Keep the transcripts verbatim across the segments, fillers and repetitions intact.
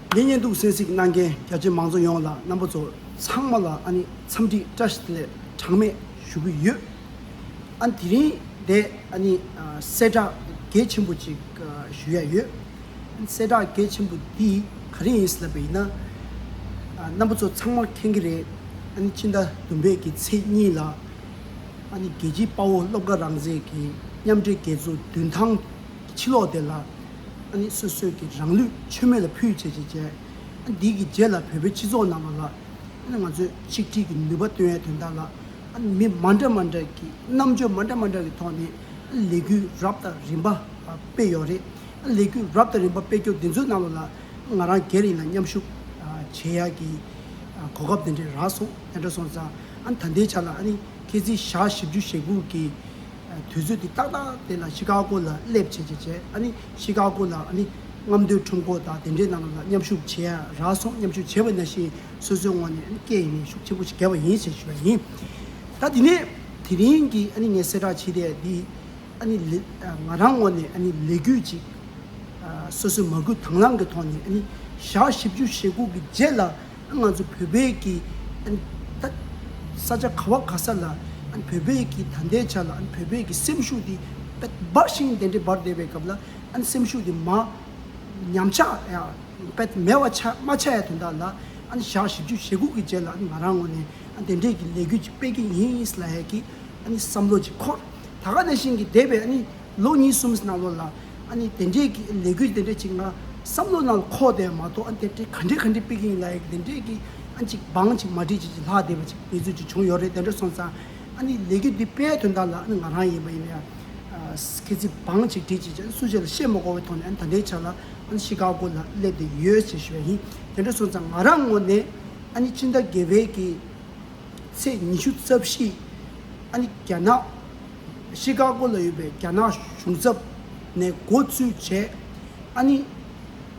ངའི་བརྙན་ཐུང་གསན་གཟིགས་གནང་མཁན་རྒྱ་ཆེ་མང་ཚོགས་ཡོངས་ལ་རྣམ་པ་ཚོ་ཚང་མ་ལ་ཨ་ནི་འཚམས་འདྲི་བཀྲ་ཤིས་བདེ་ལེགས་གྲངས་མེད་ཞུ་གི་ཡོད། ཨ་ནི་དེ་རིང་དེ་ཨ་ནི་ཨ་གསལ་བསྒྲགས་གལ་ཆེན་པོ་ཅིག་ཨ་ཞུ་ཡ་ཡོད། ཨ་ནི་གསལ་བསྒྲགས་གལ་ཆེན་པོ་འདི་ག་རེ་ཡིན་ལབ་པ་ཡིན་ན། ཨ་རྣམ་པ་ཚོ་ཚང་མ་མཁྱེན་གྱི་རེད། ཨ་ནི་ཕྱི་ཟླ་བདུན་པའི་གི་ཚེས་གཉིས་ལ་ཨ་ནི་རྒྱལ་གཅེས་དཔའ་བོ་སློབ་དགའ་རང་བཙན་གྱི་མཉམ་འབྲེལ་རྒྱལ་ཚོགས་མདུན་ཐང་ཕྱི་ལོགས་དེ་ལ་ཨ་ནི་སོ་སོའི་གི་རང་ལུས་མཆོད་མེ་ལ་ཕུལ་བྱས་བྱས་བྱས། ཨ་འདི་གི་རྗེས་ལ་བོད་པའི་སྤྱི་ཚོགས་ནང་ལོགས་ལ་ཨ་ནི་ང་ཚོས་ཆིག་སྒྲིལ་གྱི་ནུས་པ་བཏོན་ཡའི་དོན་དག་ལ་ཨ་ནི་མི་མ་འདྲ་མ་འདྲ་གི་རྣམ་དཔྱོད་མ་འདྲ་མ་འདྲ་གི་ཐོག་ནས་ཨ་ནི་ལས་འགུལ་རབ་དང་རིམ་པ་ཨ་སྤེལ་ཡོད་རེད། ཨ་ལས་འགུལ་རབ་དང་རིམ་པ་སྤེལ་རྒྱུ་འདི་ཚོའི་ནང་ལོགས་ལ་ང་རང་སྒེར་ཡིན་ན་མཉམ་ཞུགས་ཨ་བྱེད་ཡ་གི་ཨ་གོ་སྐབས་དེ་འདྲས་རག་སོང་། དེ་འདྲ་སོང་ཙང་ཨ་ནི་ད་ལྟའི་ཆ་ལ་ཨ་ནི་ཁ་སང་ཞག་བཞི་བཅུ་ཞེ་དགུ་གི་ཨ་དུས་ཚོད་དེ་ཏག་ཏག་དེ་ལ་ཤི་ཀ་གོ་ལ་སླེབས་བྱས་བྱས་བྱས། ཨ་ནི་ཤི་ཀ་གོ་ལ་ཨ་ནི་རྔམ་སྟོན་ཁྲོམ་སྐོར་དང་དེ་འདྲའི་ནང་ལ་མཉམ་ཞུགས་བྱེད་ཡ་རག་སོང་། མཉམ་ཞུགས་བྱས་པ་ནང་བཞིན་སོ་སོའི་ངོས་ནས་ཨ་ནི་སྐད་ཡིན་ནའི་ཤུགས་ཆེན་པོ་ཞིག་བརྒྱབ་པ་ཡིན་ཞེས་ཞུ་བ་ཡིན། ད་དེ་ནས་དེ་རིང་གི་ཨ་ནི་ངས་གསལ་བསྒྲགས་བྱས་དེ་འདི། ཨ་ནི་ལེ་ཨ་ང་རང་ངོས་ནས་ཨ་ནི་ལས་འགུལ་ཅིག་ཨ་སོ་སོའི་མ་བསྐུལ་དང་བླངས་ཀྱི་ཐོག་ནས་ཨ་ནི་ཞག་བཞི་བཅུ་ཞེ་དགུ་གི་རྗེས་ལ་ཨ་ང་ཚོ་བོད་པའི་གི་ཨ་ནི་ད་ས་ཆ་ག་བ་ག་ས་ལ་ཨ་ནི་བོད་པའི་གི་ད་ལྟའི་ཆ་ལ་ཨ་ནི་བོད་པའི་གི་སེམས་ཤུགས་དེ་དཔེ་འབར་ཞིང་དེ་འདྲའི་འབར་བསྡད་པའི་སྐབས་ལ་ཨ་ནི་སེམས་ཤུགས་དེ་མར་ཉམས་ཆག་ཡ་དཔེ་མེད་པ་ཆགས་མ་ཆགས་ཡ་དོན་དག་ལ་ཨ་ནི་ཞག་བཞི་བཅུ་ཞེ་དགུ་གི་རྗེས་ལ་ཨ་ནི་ང་རང་ངོས་ནས་ཨ་ནི་དེ་འདྲའི་གི་ལས་འགུལ་ཅིག་སྤེལ་གི་ཡིན་ལབ་ཡ་གི་ཨ་ནི་བསམ་བློ་ཅིག་འཁོར། ད་ག་ནང་བཞིན་གྱི་འདས་པའི་ཨ་ནི་ལོ་གཉིས་གསུམ་ནང་ལོགས་ལ་ཨ་ནི་དེ་འདྲའི་གི་ལས་འགུལ་དེ་འདྲ་ཅིག་ང་བསམ་བློ་ནང་ལ་འཁོར་བསྡད་མ་གཏོགས། ཨ་ནི་དེ་འདྲའི་ག་འདྲའི་ག་འདྲའི་སྤེལ་གི་ཡིན་ལབ་ཡ་གི་དེ་འདྲའི་གི་ཨ་ནི་ཅིག་བང་ཅིག་མ་སྒྲིག་ཅིག་ཅིག་ལྷག་བསྡད་པ་ཅིག་དེ་ཚོ་ཅིག་བྱུང་ཡོད་རེད། དེ་འདྲ་སོང་ཙང་ཨ་ནི་ལས་འགུལ་འདི་སྤེལ་དོན་དག་ལ་ཨ་ནི་ང་རང་ཡིན་པ་ཡིན་ན་ཡང་ཨ་ཁ་སང་བང་ཅིག་སྒྲིག་ཅིག་ཅིག་སུ་ཞིག་ལ་བཤད་མ་དགོས་པའི་ཐོག་ནས་ཨ་ནི་ད་ལྟའི་ཆ་ལ་ཨ་ནི་ཤི་ཀ་གོ་ལ་སླེབས་བསྡད་ཡོད་ཅེས་ཞུ་བ་ཡིན། དེ་འདྲ་སོང་ཙང་ང་རང་ངོས་ནས་ཨ་ནི་ཕྱི་ཟླ་བརྒྱད་པའི་གི་ཚེས་ཉི་ཤུ་རྩ་བཞི། ཨ་ནི་རྒྱ་ནག་ཤི་ཀ་གོ་ལ་ཡོད་པའི་རྒྱ་ནག་གཞུང་ཚབ་ནས་འགོ་བཙུགས་བྱས། ཨ་ནི་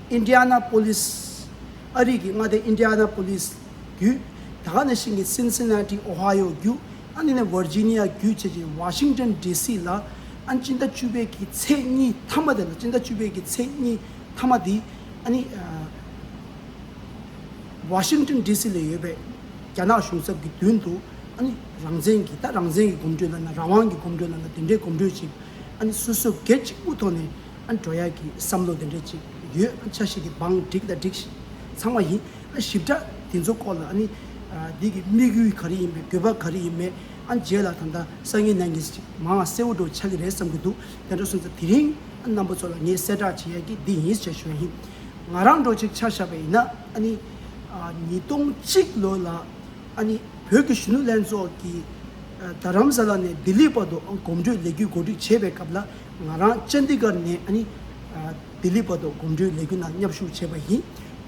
ཨིན་ཌི་ཡ་ན་པོ་ལིས། ཨ་རི་གི་མངའ་སྡེ་ཨིན་ཌི་ཡ་ན་པོ་ལིས་བརྒྱུད། ད་ག་ནང་བཞིན་གྱི་སིན་སི་ན་ཊི་ཨོ་ཧ་ཡོ་བརྒྱུད། ཨ་ནི་ནས་ཝར་ཇི་ནི་ཡ་བརྒྱུད་བྱས་ཀྱི་ཝ་ཤིང་ཊོན་ཌི་སི་ལ་ཨ་ནི་སྤྱི་ཟླ་བཅུ་པའི་གི་ཚེས་གཉིས་མཐའ་མ་དེ་ལ། སྤྱི་ཟླ་བཅུ་པའི་གི་ཚེས་གཉིས་མཐའ་མ་དེ་ཨ་ནི་ཨ། ཝ་ཤིང་ཊོན་ཌི་སི་ལ་ཡོད་པའི་རྒྱ་ནག་གཞུང་ཚབ་ཀྱི་མདུན་དུ་ཨ་ནི་རང་བཙན་གྱི་ད་རང་བཙན་གྱི་གོམ་བགྲོད་ལབ་ན། རང་དབང་གི་གོམ་བགྲོད་ལབ་ན། དེ་འདྲའི་གོམ་བགྲོད་ཅིག་ཨ་ནི་སོ་སོ་སྒེར་གཅིག་པུ་ཐོག་ནས་ཨ་ནི་འགྲོ་ཡག་གི་བསམ་བློ་དེ་འདྲ་ཅིག་ཡོད། ཨ་ནི་ཆ་ཤས་ཀྱི་བང་སྒྲིག་དང་སྒྲིག་ཚང་མ་ཡིན། ཨ་ཞིབ་ཕྲ་དེ་ཚོ་སྐོར་ལ་ཨ་ནི་ཨ་འདི་གི་དམིགས་ཡུལ་ག་རེ་ཡིན་པས། དགོས་པ་ག་རེ་ཡིན་མེད་ཨ་ནི་རྗེས་ལ་ད་ལྟ་སང་ཉིན་གནངས་ཉིན་ཅིག་མར་གསལ་བོ་འགྲོ་ཆགས་ཀྱི་རེད་བསམ་གྱི་འདུག་དེ་འདྲ་སོང་ཙང་དེ་རིང་ཨ་ནི་རྣམ་པ་ཚོ་ལ་ངས་གསལ་བསྒྲགས་བྱེད་ཡག་གི་འདི་ཡིན་ཞེས་ཞུ་བ་ཡིན། ང་རང་འདྲ་ཅིག་ཆ་བཞག་པ་ཡིན་ན། ཨ་ནི་ཨ་ཉིས་སྟོང་གཅིག་ལོ་ལ་ཨ་ནི་བོད་ཀྱི་གཞོན་ནུ་ལྷན་ཚོགས་ཀྱིས་ཨ་རྡ་རམ་ས་ལ་ནས་ལྡི་ལི་བར་དུ་ཨ་གོམ་བགྲོད་ལས་འགུལ་གོ་སྒྲིག་བྱས་པའི་སྐབས་ལ་ང་རང་ཅན་དི་གར་ནས་ཨ་ནི་ཨ་ལྡི་ལི་བར་དུ་གོམ་བགྲོད་ལས་འགུལ་ནང་མཉམ་ཞུགས་བྱས་པ་ཡིན།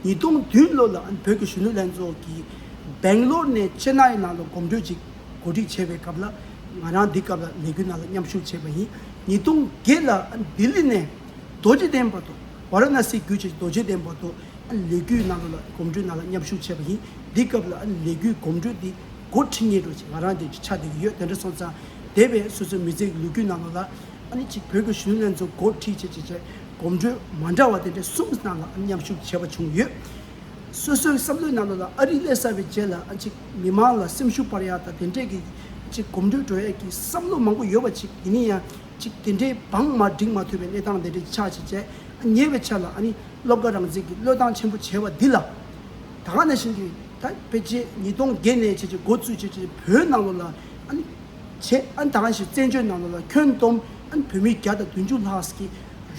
ཉིས་སྟོང་བདུན་ལོ་ལ་ཨ་ནི་བོད་ཀྱི་གཞོན་ནུ་ལྷན་ཚོགས་ཀྱིས་སྦེང་ལོར་ནས་ཅེ་ནའི་ནང་ལ་གོམ་བགྲོད་ཅིག་གོ་སྒྲིག་བྱས་པའི་སྐབས་ལ་ང་རང་འདི་སྐབས་ལ་ལས་འགུལ་ནང་ལ་མཉམ་ཞུགས་བྱས་པ་ཡིན། ཉིས་སྟོང་བརྒྱད་ལ་ཨ་ནི་ལྡི་ལི་ནས་རྡོ་རྗེ་གདན་བར་དུ། ཝཱ་ར་ཎ་སི་བརྒྱུད་བྱས་རྡོ་རྗེ་གདན་བར་དུ་ཨ་ནི་ལས་འགུལ་ནང་ལོགས་ལ་གོམ་བགྲོད་ནང་ལ་མཉམ་ཞུགས་བྱས་པ་ཡིན། འདི་སྐབས་ལ་ཨ་ནི་ལས་འགུལ་གོམ་བགྲོད་འདི་འགོ་ཁྲིད་མཁན་འདྲ་ཅིག་ང་རང་འདི་ཆགས་བསྡད་ཀྱི་ཡོད། དེ་འདྲ་སོང་ཙང་འདས་པའི་སོ་སོའི་མི་ཚེ་གི་ལོ་རྒྱུས་ནང་ལོགས་ལ་ཨ་ནི་གཅིག་བོད་ཀྱི་གཞོན་ནུ་ལྷན་ཚོགས་འགོ་ཁྲིད་བྱས་བྱས་བྱས་གོམ་བགྲོད་མ་འདྲ་བ་དེ་འདྲ་གསུམ་ནང་ལ་ཨ་ནི་མཉམ་ཞུགས་བྱས་པ་བྱུང་ཡོད། སོ་སོའི་བསམ་བློའི་ནང་ལོགས་ལ་ཨ་རི་སླེབས་ཚར་བའི་རྗེས་ལ་ཨ་ནི་གཅིག་མི་མང་ལ་སེམས་ཤུགས་སྤར་ཡག་དང་དེ་འདྲས་ཀྱི་གཅིག་གོམ་བགྲོད་འགྲོ་ཡག་གི་བསམ་བློ་མང་པོ་ཡོད་པ་ཅིག་ཡིན་ན་ཡང་། གཅིག་དེ་འདྲའི་བང་མར་སྒྲིག་མ་ཐུབ་པའི་གནས་སྟངས་དེ་འདྲ་ཆགས་བྱས་བྱས། ཉེ་བའི་ཆར་ལ་ཨ་ནི་སློབ་དགའ་རང་བཙན་གྱིས་བློས་བཏང་ཆེན་པོ་བྱས་པ་འདི་ལ། ད་ག་ནང་བཞིན་གྱི་ད་ཕལ་ཆེར་ཉིས་སྟོང་བརྒྱད་ནས་བྱས་བྱས་འགོ་བཙུགས་བྱས་བྱས་བོད་ནང་ལོགས་ལ་ཨ་ནི་བྱས། ཨ་ནི་ད་ག་ནང་བཞིན་བཙན་བྱོལ་ནང་ལོགས་ལ་ཁྱོན་བསྡོམས་ཨ་ནི་བོད་མི་བརྒྱ་དང་བདུན་ཅུ་ལྷག་ཅིག་གིས་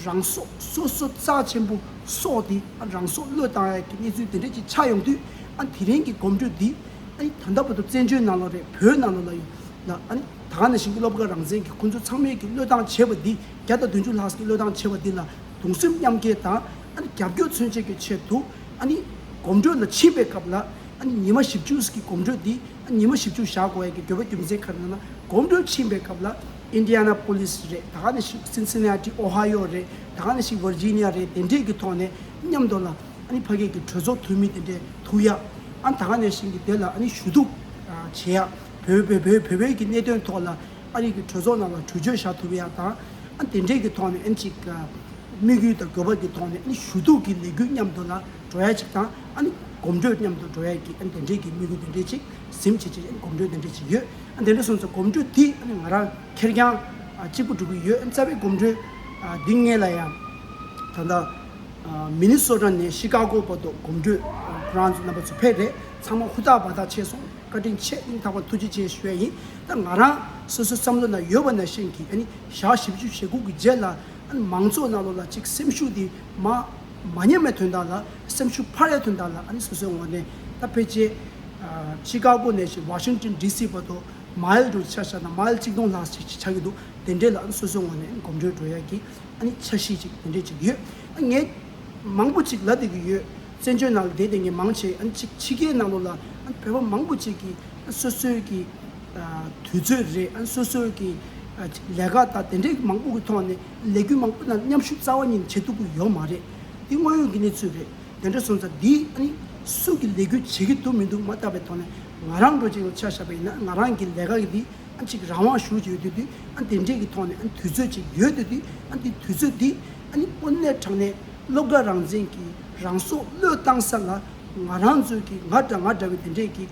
རང་སྲོག་སོ་སོ་རྩ་ཆེན་པོ་སྲོག་དེ་ཨ་རང་སྲོག་བློས་བཏང་ཡག་གི་གནས་ཚུལ་དེ་འདྲ་ཅིག་ཆགས་ཡོང་དུས། ཨ་ནི་དེ་རིང་གི་གོམ་བགྲོད་འདི་ཨ་ནི་ད་ལྟ་བར་དུ་བཙན་བྱོལ་ནང་ལོགས་རེད། བོད་ནང་ལོགས་ལ་ཡོད་ལ། ཨ་ནི་ད་ག་ནང་བཞིན་གྱི་སློབ་དགའ་རང་བཙན་གྱིས་ཁོང་ཚོ་ཚང་མས་ཀྱི་བློས་བཏང་བྱས་པ་འདི། བརྒྱ་དང་བདུན་ཅུ་ལྷག་ཅིག་གིས་བློས་བཏང་བྱས་པ་འདི་ལ་གདུང་སེམས་མཉམ་སྐྱེད་དང་ཨ་ནི་རྒྱབ་སྐྱོར་མཚོན་བྱེད་ཀྱི་ཆེད་དུ། ཨ་ནི་གོམ་བགྲོད་ལ་ཕྱིན་པའི་སྐབས་ལ་ཨ་ནི་ཉི་མ་བཞི་བཅུ་ཞིག་གི་གོམ་བགྲོད་འདི་ཨ་ཉི་མ་བཞི་བཅུ་བཞག་དགོས་ཡག་གི་དགོས་པ་རྒྱུ་མཚན་ག་རེ་ལབ་ན། གོམ་བགྲོད་ཕྱིན་པའི་སྐབས་ལ་ཨིན་ཌི་ཡ་ན་པོ་ལིས་རེད། ད་ག་ནང་བཞིན་སིན་སི་ན་ཊི་ཨོ་ཧ་ཡོ་རེད། ད་ག་ནང་བཞིན་ཝར་ཇི་ནི་ཡ་རེད། དེ་འདྲས་ཀྱི་ཐོག་ནས་མཉམ་དུ་ལ་ཨ་ནི་ཕ་གི་གི་གྲོས་ཚོགས་འཐུས་མི་དེ་འདྲས་ཐུག་ཡ། ཨ་ནི་ད་ག་ནང་བཞིན་གྱི་དེ་ལ་ཨ་ནི་ཞུ་གཏུག་བྱེད་ཡ། བོད་བོད་བོད་བོད་བོད་ཀྱི་གནད་དོན་ཐོག་ལ་ཨ་རི་གི་གྲོས་ཚོགས་ནང་ལ་གྲོས་ཆོད་བཞག་ཐུབ་ཡ་དང་། ཨ་དེ་འདྲས་ཀྱི་ཐོག་ནས་ཨ་ནི་ཅིག་ དམིགས་ཡུལ་དང་དགོས་པ་གི་ཐོག་ནས་ཨ་ནི་ཞུ་གཏུག་གི་ལས་འགུལ་མཉམ་དུ་ལ་འགྲོ་ཡ་ཅིག་དང་། ཨ་ནི་གོམ་བགྲོད་མཉམ་དུ་འགྲོ་ཡ་གི་ཨ་ནི་དེ་འདྲའི་གི་དམིགས་ཡུལ་དེ་འདྲའི་ཅིག་ཟིན་བྱས་ཅིག་ཨ་ནི་གོམ་བགྲོད་དེ་འདྲའི་ཅིག་ཡོད། ཨ་ནི་དེ་འདྲ་སོང་ཙང་གོམ་བགྲོད་དེ་ཨ་ནི་ང་རང་ཁེར་རྐྱང་ཨ་གཅིག་པུ་འགྲོ་གི་ཡོད། ཨ་ནི་རྩ་བའི་གོམ་བགྲོད་ཨ་འདི་སྔོན་ལ་ཡང་ད་ལྟ་ཨ་མི་ནི་སོ་ཊ་ནས་ཤི་ཀ་གོ་བར་དུ་གོམ་བགྲོད་ཨ་ཁོ་རང་ཚོ་རྣམ་པ་ཚོ་ཕེབས་རེད། ཚང་མ་ཧུར་ཐག་འབད་ཐག་བྱས་སོང་། བཀའ་དྲིན་ཆེ། སྙིང་ཐག་པ་ཐུགས་རྗེ་ཆེ་ཞུ་ཡ་ཡིན། ད་ང་རང་སོ་སོའི་བསམ་བློ་ནང་ཡོད་པ་ནང་བཞིན་གྱི་ཨ་ནི་ཞག་བཞི་བཅུ་ཞེ་དགུ་གི་རྗེས་ལ་ཨ་ནི་མང་ཚོགས་ནང་ལོགས་ལ་ཅིག་སེམས་ཤུགས་དེ་མ་མ་ཉམས་པའི་དོན་དག་ལ། སེམས་ཤུགས་འཕར་ཡའི་དོན་དག་ལ་ཨ་ནི་སོ་སོའི་ངོས་ནས་ད་ཕལ་ཆེར་ཨ་ཤི་ཀ་གོ་ནས་བཞིན་ཝ་ཤིང་ཏོན་ཌི་སི་བར་དུ་མའིལ་འགྲོ་ཆ་བཞག་ན་མའིལ་གཅིག་སྟོང་ལྷག་ཞིག་ཆགས་ཀྱི་འདུག་དེ་འདྲས་ལ་ཨ་ནི་སོ་སོའི་ངོས་ནས་གོམ་བགྲོད་འགྲོ་ཡ་གི་ཨ་ནི་འཆར་གཞི་ཅིག་དེ་འདྲས་ཅིག་ཡོད། ཨ་ངས་མང་པོ་ཅིག་ལབ་བསྡད་ཀྱི་ཡོད། བཙན་བྱོལ་ནང་ལ་བསྡད་བསྡད་མཁན་མང་ཆེ་ཨ་ནི་ཅིག་ཕྱི་རྒྱལ་ནང་ལོགས་ལ་ཨ་ནི་བོད་པ་མང་པོ་ཅིག་གིས་ཨ་ནི་སོ་སོའི་གི་ཨ་དུས་ཚོད་རེད། ཨ་ནི་སོ་སོའི་གི་ཨ་ཅིག་ལས་ཀ་དང་དེ་འདྲའི་མང་པོ་གི་ཐོག་ནས་ལས་འགུལ་མང་པོ་ནང་མཉམ་ཞུགས་རྩ་བ་ཉིད་ནས་བྱེད་ཐུབ་ཀྱི་ཡོད་མ་རེད། འདི་དངོས་ཡོད་ཀྱི་གནས་ཚུལ་རེད། དེ་འདྲ་སོང་ཙང་འདི་ཨ་ནི་སུ་གི་ལས་འགུལ་བྱེད་ཀྱི་འདུག་མི་འདུག་མ་བལྟ་བའི་ཐོག་ནས་ང་རང་འགྲོ་ཅིག་ལ་ཆ་བཞག་པ་ཡིན་ན་ང་རང་གི་ལས་ཀ་གི་འདི་ཨ་ཅིག་རང་དབང་ཞུ་ཅིག་ཡོད་དུས་དུས་ཨ་དེ་འདྲས་ཀྱི་ཐོག་ནས་ཨ་དུས་ཚོད་ཅིག་ཡོད་དུས་དུས་ཨ་འདི་དུས་ཚོད་འདི་ཨ་ནི་དངོས་གནས་དྲང་གནས་བློ་དགའ་རང་བཙན་གྱི་རང་སྲོག་བློས་བཏང་ས་ལ་ང་རང་ཚོའི་གི་ང་འདྲ་ང་འདྲ་བའི་དེ་འདྲས་ཀྱི་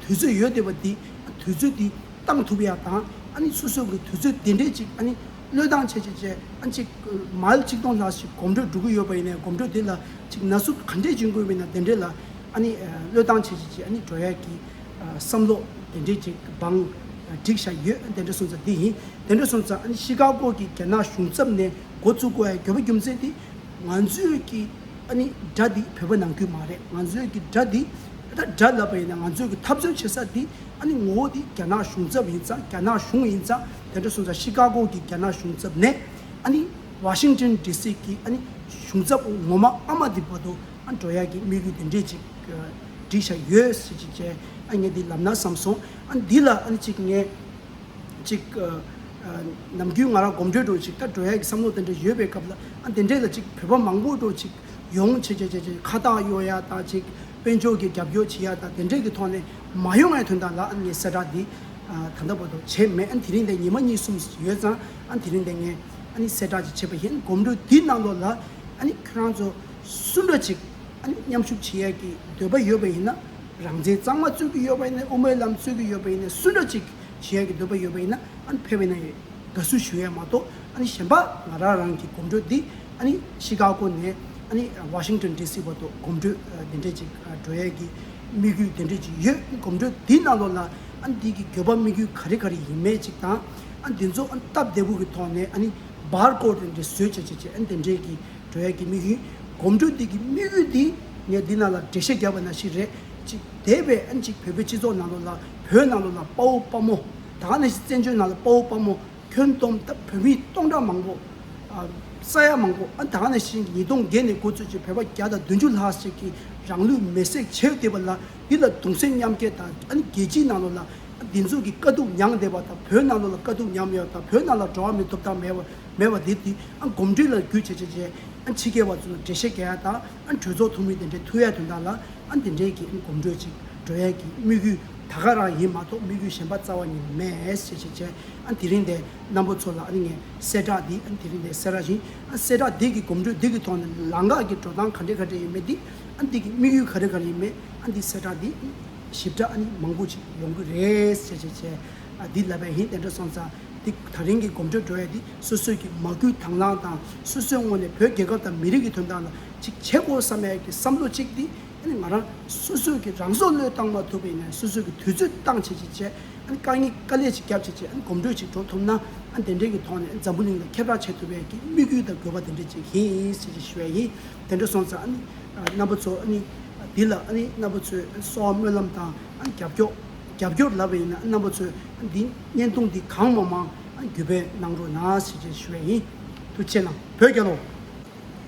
དུས་ཚོད་ཡོད་བསྡད་པ་འདི་ཨ་དུས་ཚོད་འདི་བཏང་ཐུབ་ཡ་དང་། ཨ་ནི་སོ་སོ་གི་དུས་ཚོད་དེ་འདྲས་ཅིག་ཨ་ནི་བློས་བཏང་བྱས་བྱས་བྱས་ཨ་ཅིག་མའིལ་གཅིག་སྟོང་ལྷག་ཞིག་གོམ་བགྲོད་འགྲོ་གི་ཡོད་པ་ཡིན་ནའི་གོམ་བགྲོད་དེ་ལ་ཅིག་ན་ཟུག་ག་འདྲས་བྱུང་དགོས་མིན་ན་དེ་འདྲས་ལ་ཨ་ནི་བློས་བཏང་བྱས་བྱས་བྱས་ཨ་ནི་འགྲོ་ཡ་གི་བསམ་བློ་དེ་འདྲས་ཅིག་བང་་བསྒྲིགས་བཞག་ཡོད། དེ་འདྲ་སོང་ཙང་འདི་ཡིན། དེ་འདྲ་སོང་ཙང་ཨ་ནི་ཤི་ཀ་གོ་གི་རྒྱ་ནག་གཞུང་ཚབ་ནས་འགོ་བཙུགས་དགོས་ཡ་དགོས་པ་རྒྱུ་མཚན་དེ་ང་ཚོའི་གི་ཨ་ནི་དགྲ་འདི་བོད་པ་ནང་ཁུལ་མ་རེད། ང་ཚོའི་གི་དགྲ་འདི་ད་དགྲ་ལབ་པ་ཡིན་ན་ང་ཚོའི་གི་འཐབ་རྩོད་བྱེད་ས་འདི་ཨ་ནི་ངོ་བོ་འདི་རྒྱ་ནག་གཞུང་ཚབ་ཡིན་ཙང་། རྒྱ་ནག་གཞུང་ཡིན་ཙང་། དེ་འདྲ་སོང་ཙང་ཤི་ཀ་གོ་གི་རྒྱ་ནག་གཞུང་ཚབ་ནས་ཨ་ནི་ཝ་ཤིང་ཏོན་ཌི་སི་གི་ཨ་ནི་གཞུང་ཚབ་ངོ་མ་ཨ་མ་འདི་བར་དུ་ཨ་འགྲོ་ཡ་གི་དམིགས་ཡུལ་དེ་འདྲས་ཅིག་བསྒྲིགས་བཞག་ཡོད་ཟེར་ཅིག་བྱས། ཨ་ངས་འདི་ལབ་ན་བསམ་སོང་། ཨ་འདི་ལ་ཨ་ནི་ཅིག་ངས་ཅིག་ཨ་ཨ་ནམ་རྒྱུན་ང་རང་གོམ་བགྲོད་འགྲོ་ཅིག་ད་འགྲོ་ཡ་གི་བསམ་བློ་དེ་འདྲ་ཡོད་པའི་སྐབས་ལ་ཨ་དེ་འདྲས་ལ་ཅིག་བོད་པ་མང་པོ་འགྲོ་ཅིག་ཡོང་བྱས་བྱས་བྱས་བྱས་ཁ་བཏགས་གཡོག་ཡ་དང་ཅིག་དཔལ་འབྱོར་གྱི་རྒྱབ་སྐྱོར་བྱེད་ཡ་དང་དེ་འདྲས་ཀྱི་ཐོག་ནས་མ་ཡོང་ཡ་དོན་དག་ལ་ཨ་ངས་གསལ་བསྒྲགས་འདི་ཨ་ད་ལྟ་བར་དུ་བྱས་མེད། ཨ་དེ་རིང་འདི་ཉི་མ་གཉིས་གསུམ་ཡོད་ཙང་ཨ་དེ་རིང་འདི་ངས་ཨ་ནི་གསལ་བསྒྲགས་ཅིག་བྱས་པ་ཡིན། གོམ་བགྲོད་འདི་ནང་ལོགས་ལ་ཨ་ནི་ཁྱོད་རང་ཚོ་སུ་འདྲ་ཅིག་ཨ་ནི་མཉམ་ཞུགས་བྱེད་ཡ་གི་འདོད་པ་ཡོད་པ་ཡིན་ན། རང་བཙན་གཙང་མ་རྩོད་ཀྱི་ཡོད་པ་ཡིན་ན། དབུ་མའི་ལམ་རྩོད་ཀྱི་ཡོད་པ་ཡིན་ན། སུ་འདྲ་ཅིག་བྱེད་ཡ་གི་འདོད་པ་ཡོད་པ་ཡིན་ན་ཨ་ནི་ཕེབས་པ་ཡིན་ན་དགའ་བསུ་ཞུ་ཡ་མ་གཏོགས་ཨ་ནི་གཞན་པ་ང་རང་རང་གི་གོམ་བགྲོད་འདི་ཨ་ནི་ཤི་ཀ་གོ་ནས་ཨ་ནི་ཝ་ཤིང་ཏོན་ཌི་སི་བར་དུ་གོམ་བགྲོད་ཨ་འདི་འདྲས་ཅིག་ཨ་འགྲོ་ཡ་གི་དམིགས་ཡུལ་དེ་འདྲས་ཅིག་ཡོད། གོམ་བགྲོད་འདི་ནང་ལོགས་ལ་ཨ་ནི་འདི་གི་དགོས་པ་དམིགས་ཡུལ་ག་རེ་ག་རེ་ཡིན་མིན་ཅིག་དང་། ཨ་ནི་འདི་ཚོ་ཨ་ནི་སྟབས་བདེ་པོ་གི་ཐོག་ནས་ཨ་ནི་བར་ཀོཌ་དེ་འདྲས་བཟོས་བྱས་བྱས་བྱས་ཨ་ནི་དེ་འདྲས་ཀྱི་འགྲོ་ཡ་གི་དམིགས་ཡུལ། གོམ་བགྲོད་འདི་གི་དམིགས་ཡུལ་འདི་ངས་འདི་ནང་ལ་འགྲེལ་བཤད་རྒྱབ་པ་ནང་བཞིན་རེད། ཅིག་འདས་པའི་ཨ་ནི་ཅིག་བོད་པའི་སྤྱི་ཚོགས་ནང་ལོགས་ལ་བོད་ནང་ལོགས་ལ་དཔའ་བོ་དཔའ་མོ་ད་ག་ནང་བཞིན་བཙན་བྱོལ་ནང་ལ་དཔའ་བོ་དཔའ་མོ་ཁྱོན་བསྡོམས་ད་བོད་མི་སྟོང་ཕྲག་མང་པོ་ཨ་ས་ཡ་མང་པོ་ཨ་ད་ག་ནང་བཞིན་ཉིས་སྟོང་བརྒྱད་ནས་འགོ་བཙུགས་ཀྱི་བོད་པ་བརྒྱ་དང་བདུན་ཅུ་ལྷག་ཅིག་གིས་རང་ལུས་མེར་སྲེག་བྱས་བསྡད་པ་ལ་འདི་ལ་གདུང་སེམས་མཉམ་སྐྱེད་དང་ཨ་ནི་རྒྱལ་སྤྱིའི་ནང་ལོགས་ལ་འདི་ཚོ་གི་དཀའ་སྡུག་མྱངས་བསྡད་པ་དང་བོད་ནང་ལོགས་ལ་དཀའ་སྡུག་མྱངས་ཡོད་དང་བོད་ནང་ལ་འགྲོ་བ་མིའི་ཐོབ་ཐང་མེད་པ་མེད་པ་འདི་དེ་ཨ་གོམ་བགྲོད་ལ་བརྒྱུད་བྱས་བྱས་བྱས་ཨ་ཕྱི་རྒྱལ་བ་ཚོ་ལ་འགྲེལ་བཤད་རྒྱག་ཡ་དང་ཨ་གྲོས་ཚོགས་ཐུན་མིན་དེ་འདྲའི་ཐུག་ཡ་དོན་དག་ལ་ཨ་དེ་འདྲའི་གི་ཨ་གོམ་བགྲོད་ཅིག་འགྲོ་ཡ་གི་དམིགས་ཡུལ་ད་ག་རང་ཡིན་མ་གཏོགས་དམིགས་ཡུལ་གཞན་པ་རྩ་བ་ཉིད་མེད་ཟེར་བྱས་བྱས་ཨ་དེ་རིང་དེ་རྣམ་པ་ཚོ་ལ་ཨ་ནི་ངས་གསལ་བསྒྲགས་འདི་ཨ་དེ་རིང་དེ་གསལ་བསྒྲགས་ཡིན། ཨ་གསལ་བསྒྲགས་འདི་གི་གོམ་བགྲོད་འདི་གི་ཐོག་ནས་ལམ་ཁ་གི་འགྲོ་སྟངས་ག་འདྲས་ག་འདྲས་ཡིན་མིན་འདི་ཨ་འདི་གི་དམིགས་ཡུལ་ག་རེ་ག་རེ་ཡིན་མིན་ཨ་འདི་གསལ་བསྒྲགས་འདི་ཞིབ་ཕྲ་ཨ་ནི་མང་པོ་ཅིག་ཡོང་གི་རེད་ཟེར་བྱས་བྱས་ཨ་འདི་ལབ་པ་ཡིན། དེ་འདྲ་སོང་ཙང་འདི་ད་རིང་གི་གོམ་བགྲོད་འགྲོ་ཡ་འདི་སོ་སོའི་གི་མ་བསྐུལ་དང་བླངས་དང་སོ་སོའི་ངོས་ནས་བོད་རྒྱལ་ཁབ་དང་མི་རིགས་ཀྱི་དོན་དག་ལ་ཅིག་བྱེད་དགོས་བསམ་ཡ་གི་བསམ་བློ་ཅིག་འདི་ཨ་ནི་ང་རང་སོ་སོའི་གི་རང་སྲོག་བློས་བཏང་མ་ཐུབ་པ་ཡིན་ན་སོ་སོའི་གི་དུས་ཚོད་བཏང་བྱས་བྱས་བྱས་ཨ་ནི་དཀའ་ངལ་དཀའ་ལས་ཅིག་བརྒྱབ་བྱས་བྱས་ཨ་ནི་གོམ་བགྲོད་ཅིག་འགྲོ་ཐུབ་ན་ཨ་ནི་དེ་འདྲའི་གི་ཐོག་ནས་འཛམ་བུ་གླིང་ལ་ཁྱབ་བསྒྲགས་བྱེད་ཐུབ་པའི་གི་དམིགས་ཡུལ་དང་དགོས་པ་དེ་འདྲ་ཅིག་ཡིན་ཟེར་ཅིག་ཞུ་ཡ་ཡིན། དེ་འདྲ་སོང་ཙང་ཨ་ནི་རྣམ་པ་ཚོ་ཨ་ནི་འདི་ལ་ཨ་ནི་རྣམ་པ་ཚོས་གསོལ་བ་སྨོན་ལམ་དང་ཨ་ནི་རྒྱབ་སྐྱོར་རྒྱབ་སྐྱོར་ལབ་པ་ཡིན་ན་རྣམ་པ་ཚོས་འདི་བརྙན་ཐུང་འདི་གང་མང་མང་ཨ་ནི་བརྒྱུད་སྤེལ་གནང་རོགས་གནང་ཟེར་ཅིག་ཞུ་ཡ་ཡིན། ཐུགས་རྗེ་གནང་། བོད་རྒྱལ་ལོ།